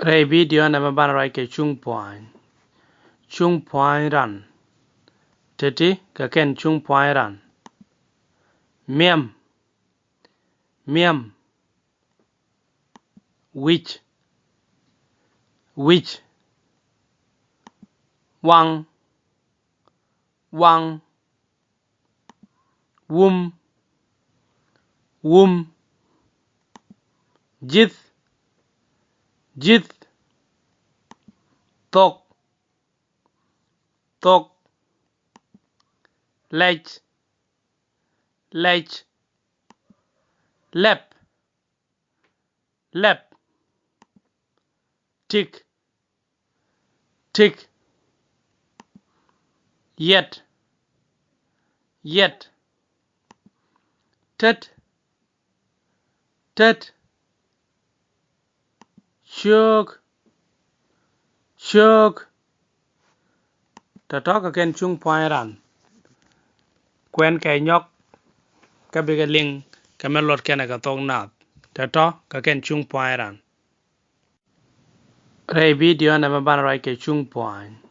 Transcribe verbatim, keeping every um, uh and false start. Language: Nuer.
Rɛy bidio nɛmɛ banɛ ruac kɛ cuŋ pua̱ny. Cuŋ pua̱ny ran. Teti kɛ kɛn cuŋ pua̱ny ran. Miɛm. Miɛm. Wi̱c. Wi̱c. Waŋ. Waŋ. Wum. Wum. Ji̱th. Ji̱th. Thok. Thok. Lɛc. Lɛc. Lɛp. Lɛp. Tik. Tik. Yɛt. Yɛt. Tet. Tet. Ciök. Ciök. Tɔ̱tɔ̱ kɛ kɛn cuŋ pua̱ny ran. Kuɛn kɛ nyɔk kä bikɛ liŋ kɛ mɛ luɔt kɛnɛ kɛ thok nath. Tɔ̱tɔ̱ kɛ kɛn cuŋ pua̱ny ran. Rɛy bidio nɛmɛ banɛ ruac kɛ cuŋ pua̱ny.